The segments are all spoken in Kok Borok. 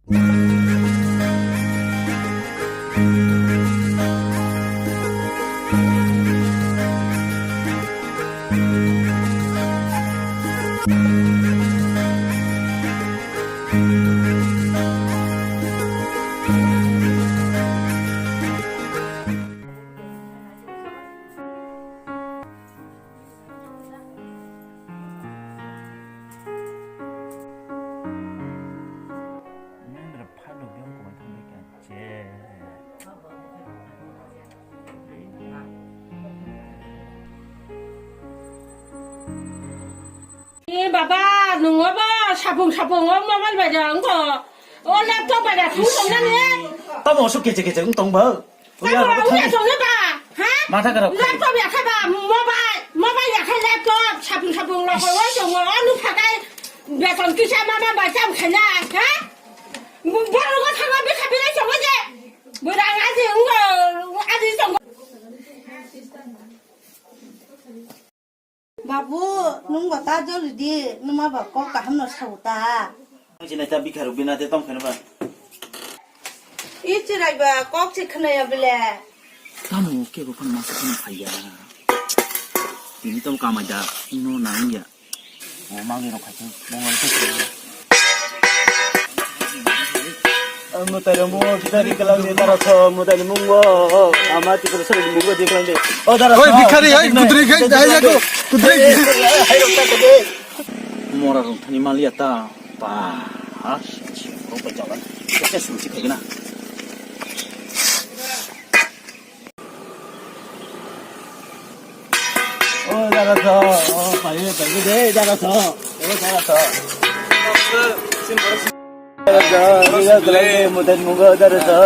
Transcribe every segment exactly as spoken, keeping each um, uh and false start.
E baba, nwng obo sapung sapung o mobile bai da wngkho. O laptop bai da thung tong nani. Tamo aswk keche keche wng tong bo? Tamo wngya tong ba? Ha? Matha kara. Laptop ya kha ba, mobile, mobile ya kha laptop, sapung sapung lo ko wng tong o, o nupha kai beton kisa mama bai cham khaina, ha? Borok o thangma bwkha belai tongo je. Bwrang aji wng, aji tongo. Babu, nwng bo ta jori di, nwma ba kok kaham no sao ta. Ang sinai ta bikha rok bina te tong kheno ba. I chirai ba kok se khwnaya bele. Tamo ke bo phano masa phano phaiya. Tini tamo kamai da, ino na wngya. O mangi rok khai se, bo ngai se. Mwtai rok mungo, bikari kalang de, dara so, mwtai ni mungo, ama tikra sari ni mungo de kalang de. O dara so, bikari, hai, kudri khai, hai, jako, kudri. Hai rok ta de. Mora rok thani maliya ta, ba, ha, si, si, rok bai jalan. Kese sum si khai na. O dara so, o pai pai de dara so, o dara so. Dara so, dara so, mudan mungo dara so.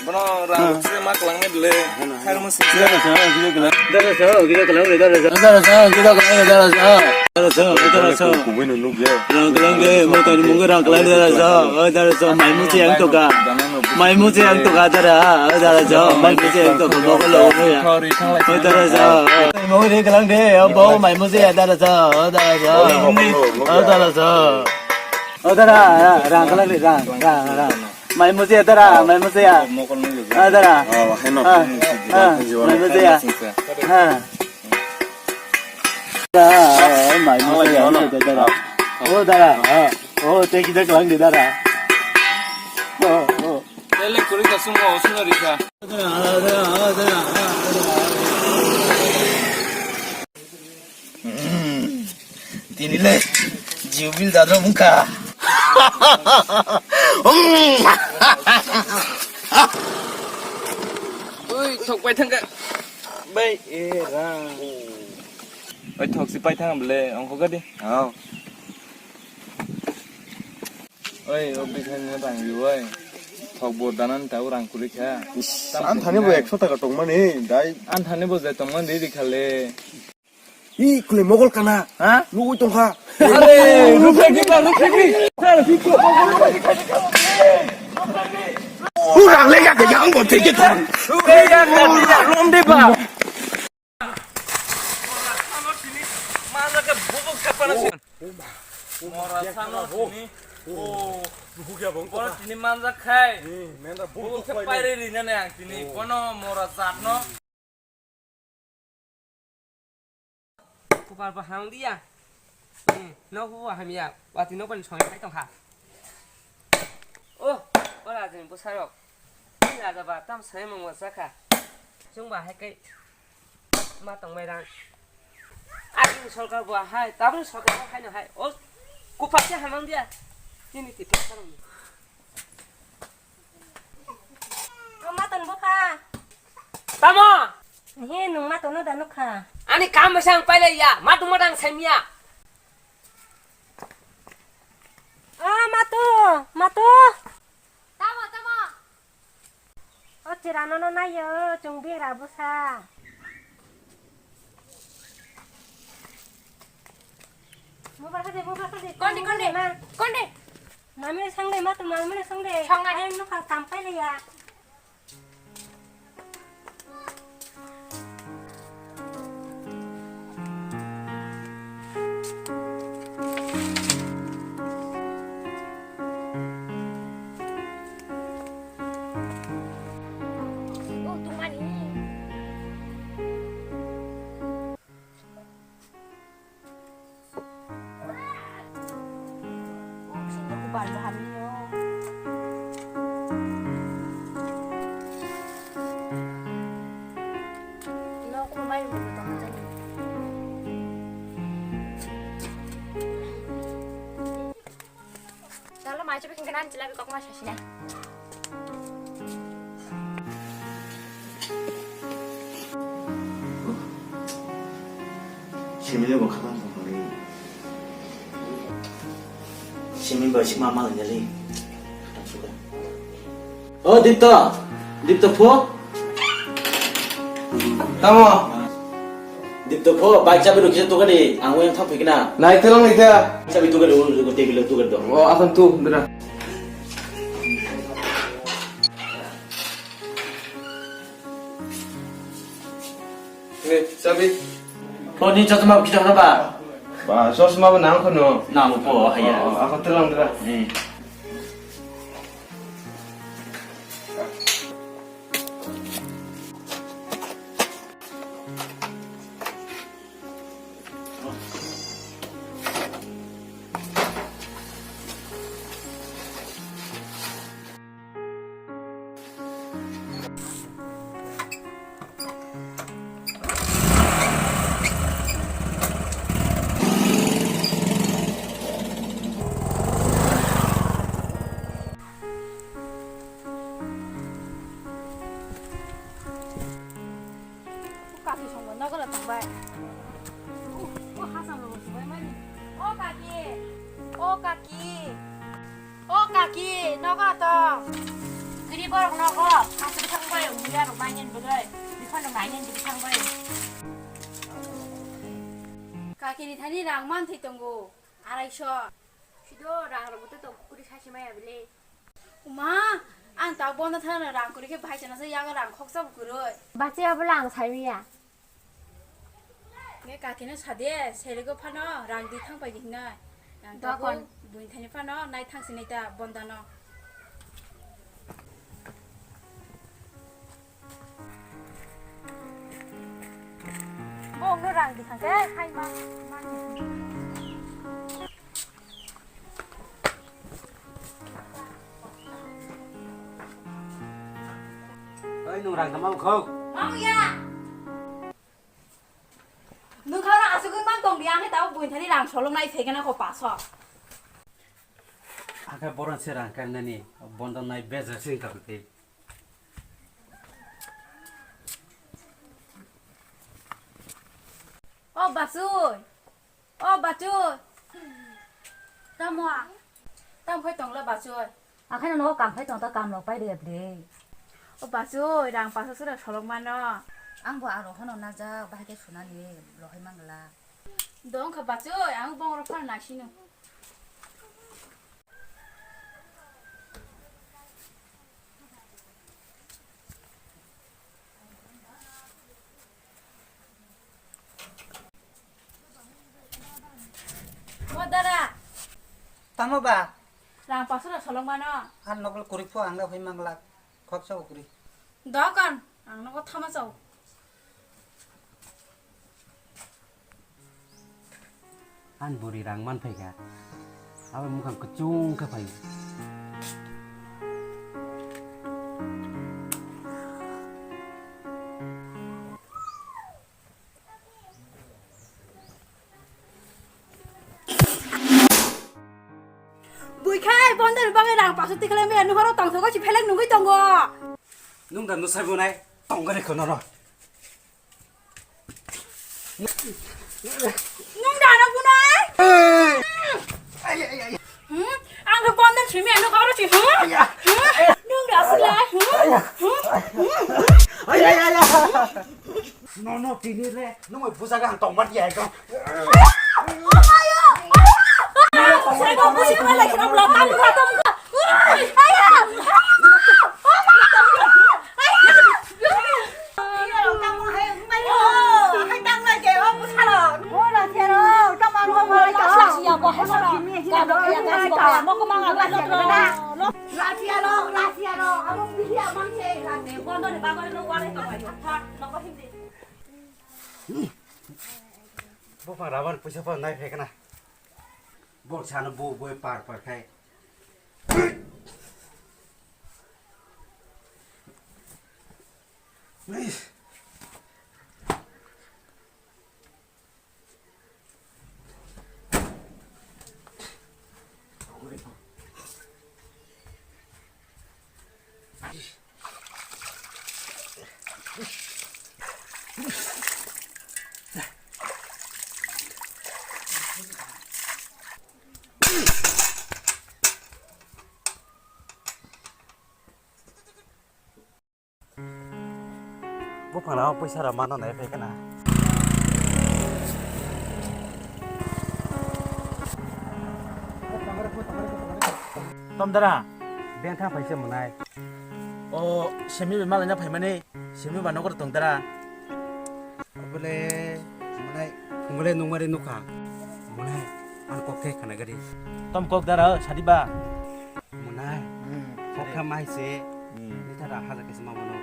Bono rang se ma klang ne bele. Dara so, gida kalang. Dara so, gida kalang, dara so. Dara so, gida kalang, dara so. Dara so, dara so. Kubui no nuk je. Rang kalang de, mwtai ni mungo rang kalang dara so. O dara so, mai muchi ang toka. Mai muchi ang toka dara, o dara so, mai muchi ang toka, bokol lo ya. O dara so. Mai muchi ang kalang de, o bo mai muchi ya dara so, o dara so. O dara so. O dara, rang kalang de, rang, rang, rang. Mai muchia dara, mai muchia. Mokol nung yuk. Ah, dara. Ah, hai no. Ah, ah, mai muchia. Ah. Dara, mai muchia, dara. Oh, dara. Ah. Oh, thank you, dara. Oh, oh. Tele kuri kasung mo, osuna rika. Dara, dara, dara. Tini le jubil dadro mungkha. Ui, thok pai thangka. Bai, e, rang. Oi, thok si pai thang bele, ongkho gadi. Oh. Oi, o bikhan no rang ri oi. Thok bo danan ta rang kuri kha. Is, an thani bo ekso taka tongmani, dai. An thani bo je tongmani ri khale. I, kule mogol kana? Ha? Nugui tongkha. Are, rukhe di ba, rukhe di. Urang le ya ke yang bo teke thang. Rukhe ya ka di ya, lom de ba. Mora sano tini. O, rukhe ya bong. Mora tini manjak khai. Mendra bong. Bubuk khe paire rinani ang tini. Kono mora jatno. Kupar bo hamya. Hmm, nok bo hamya. Wati nok bani soi khai tongkha. Oh, o raja ni bwsarok. Ni raja ba tam sai mung wasa kha. Chwng ba hai kai ma tong mai rang. Ani sorkar bo hai, tabuk sorkar bo hai no hai. O kupar se hamang dia. Nini ti thik sarong. O ma ton bo kha. Tamo? He, nwng ma tono da nukha. Ani kam bai sang pailai ya, ma tungma dang saimya. O, matu, matu. Tamo, tamo. O, chirano no nayo, chwng bigra bwsa. Mobile khade, mobile khade. Konde, konde. Ma. Konde. Mami sangde, matu mami sangde. Sangnai. Ayang nukha tam pailai ya. Chalo, mai chabi khengkhe nang chilabi kokma sasina. Simi le bo khatang tong kali. Simi ba sima mal nyali. Khatang suda. O Dipto, Dipto pho. Tamo. Dipto pho, bike chabi rok kisa tukadi, ang yang thang phikna. Nai telang nai ta. Chabi tukadi, uru uru table tukadi do. O asan tu, dera. Ni chabi. Pho ni chosma kita berapa? Ba, chosma ba nang kono. Nang pho, haya. O, asan telang dera. Ni. Kaki songbo nogora tongbai. O, o hasam rogo subai mani. O kaki, o kaki, o kaki, nogora tong. Giri borok nogo, hasam thangbai, uya rok mainen bwlai, biphano mainen bwlai thangbai. Kaki ni thani rang man thai tongo, araisho. Sido rang rok bote tong kukuri sachi maya bile. Uma, ang ta bondo thana rang kuri khe bai chana se yago rang khoksa bo kwrwi. Bache abola ang saimiya. Nge kakino sade, serego phano rang di thang pai di hinai. Ang ta Dokon. Bo buini thani phano nai thang sinai ta bondano. Bo no rang di thang khe khai ma. Oi, nwng rang tama khok. Mangya. Nwng khana asugwi mang tong di, ang khe tabuk buini thani rang solong nai phaikhe na ko paso. Aka boron se rang kainani, bondo nai beja sing tong di. O Basui. O Bachu. Tamo a? Tam khai tongla Bachu. Akhai no kam khai tong ta kam lok pai de bre. O Bachu, rang paso sura solok mano. Ang bo aro hono najak bahai ke sunani lohai mangla. Dong kha Bachu, ang bong ro phar nasino. O dara. Tamo ba? Rang paso rok solong mano. An nokol kuri pho ang da hoi mangla. Khok sao kuri. Dokan, ang nogo thama chao. Ani bwrwi rang man phaikha, abo mukhang kwchwng khe phaio. Buikhai, bondoni bagwi rang paso tikhlai maya, nuhoro tongthok si phelek nugwi tongo. Nung da nusai bunai, tongari khono ro. Nung da no bunai? Ai, ai, ai. Hmm? Ang khe bondon simi, nung khoro si, hmm? Hmm? Nung da sila, hmm? Hmm? Hmm? Ai, ai, ai, ai. No, no, tini re, nung oi busa gang tong mat ya ekdom. Buphang raban puisa phano nai phai khna. Bok sano bo boi par par khai. Buphang rok poisa rok mano nai phai kana. Tom dara. Beng thang phai se mwnai. O semi bai malaina phai mani, semi ba nokor tong dara. Bole mwnai, mwnai nungmari nukha. Mwnai, ang kok khe khana gari. Tom kok dara, sadi ba. Mwnai, hmm, kokha mai se. Hmm. Nita da haja kisa ma mano.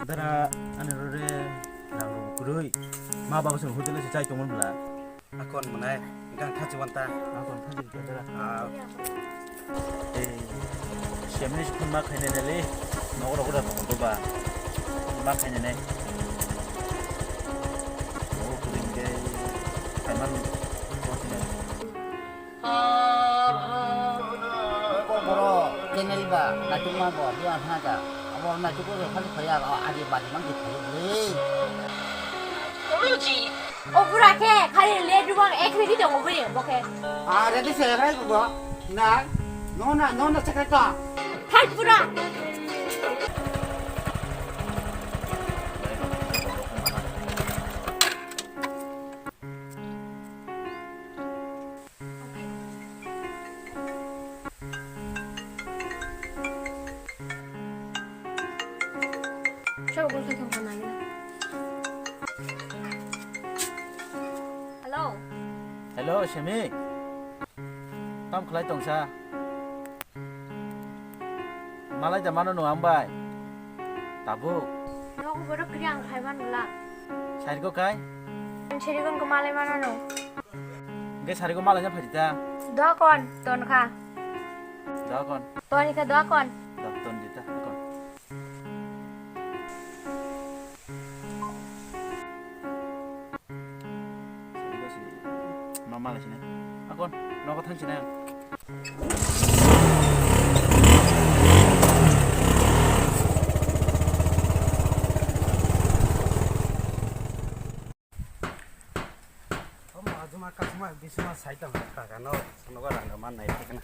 Dara, ani rore rang rok kwrwi. Ma baba song hotel se chai tongmon bla. Akon mwnai, gang thachi wanta. Akon thachi wanta dara. Ah. Eh, siamni sukun ma khaine dali. Nogo rogo da tongmon ba. Ma khaine ne. Nogo kwrwi ke. Kaiman. Borok channel ba naitukma bo, biyan ha da. Abo naitukma bo khali khaya, o agi bagi mang di khaya le. O bura khe khali le dubang ek minute tongo buri bo khe. Ah, ready se rai go. Na, no na, no na, check it out. Thak bura. Hello. Hello, Semi. Tam khlai tongsa? Malai da mano no ang bai. Tabuk. Nogo borok kri ang phai man bla. Sairgo kai? Ang sirigon ko malai mano no. Ge sarigo malai na phai ta. Do kon, ton kha. Do kon. Ton kha do kon. Do ton di ta kon. Ma malai sini. Akon, nogo thang sini. Omo ajuma kasuma bisma saitang kaka no nogo rang man nai kena.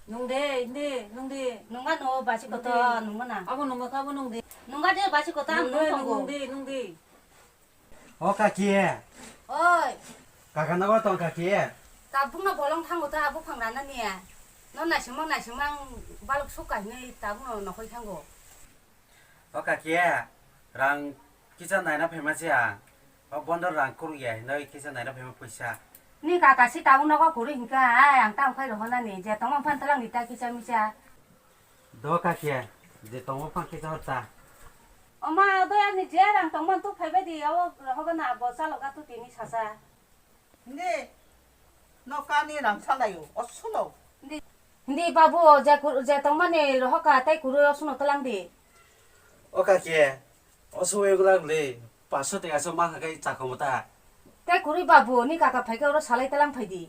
Nung de, inde, nung de. Nungma no basi koto, nungma na. Abo nungma kha bo nung de. Nungma de basi koto ang nung tongo. Nung de, nung de. O kaki. Oi. Kaka nogo tong kaki. Tabuk no bolong thango ta abo phang rana niya. No naisingmang naisingmang balok suk kahinwi tabuk no nokhoi thango. O kaki, rang kisa naina phaima se ang. O bondo rang kuruk ya hinwi kisa naina phaima puisa. Ni kaka si tabuk nogo kwrwi hinkha, ai ang tamo khai rohornani, je tongma phan twlang di ta kisa misa. Do kaki, je tongma phan kisa hor ta. Oma, do ani je rang tongma tu phaibai di, abo rohogo na bo chaloga tu tini sasa. Hindi, no kani rang salayo, osuno. Hindi, hindi babu, o je kur-, je tongmani rohoka, tei kurui osuno twlang di. O kaki, osu egulak le, paso te aso ma khakai chakhomo ta. Tei kurui babu, ni kaka phaika oro salai twlang phai di.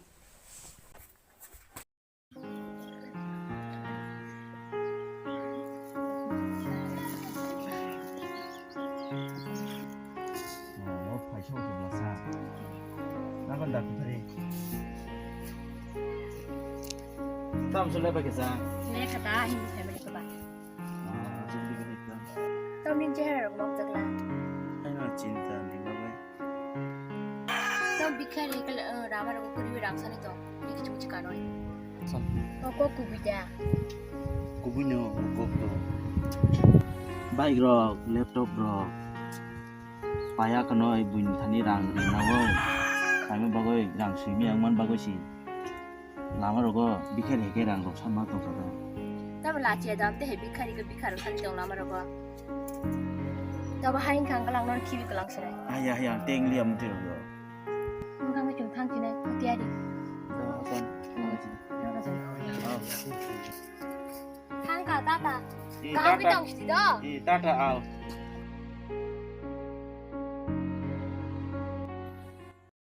Oh, phaisa o chwla sa. Nagon da kuthari. Tam chwla ba kisa. Lekha da, hindi family ko ba. Ah, chwla ba kisa. Tam nin chehara rok mok chakla. Ai no chinta ni bagwi. Tamo bikhari kal-, eh, rama rogo kuriwi rang sani tong. Ni kichu kichu kanoi. Sam. O kok kubui da. Kubui no, o kok to. Bike rok, laptop rok. Paya kanoi buini thani rang rinao. Kaima bagoi rang simi ang man bagoi si. Lama rogo bikhari heke rang rok sama tong kha. Tamo lachiya dam te he bikhari ke bikhari khali tong lama rogo. Tamo hain khang kalang non khibi kalang sere. Haya haya teng liya muti rogo. Mukang chung Ang tine tiyari. Thank you, tata. Kaham tong sidi do. Tata, ao.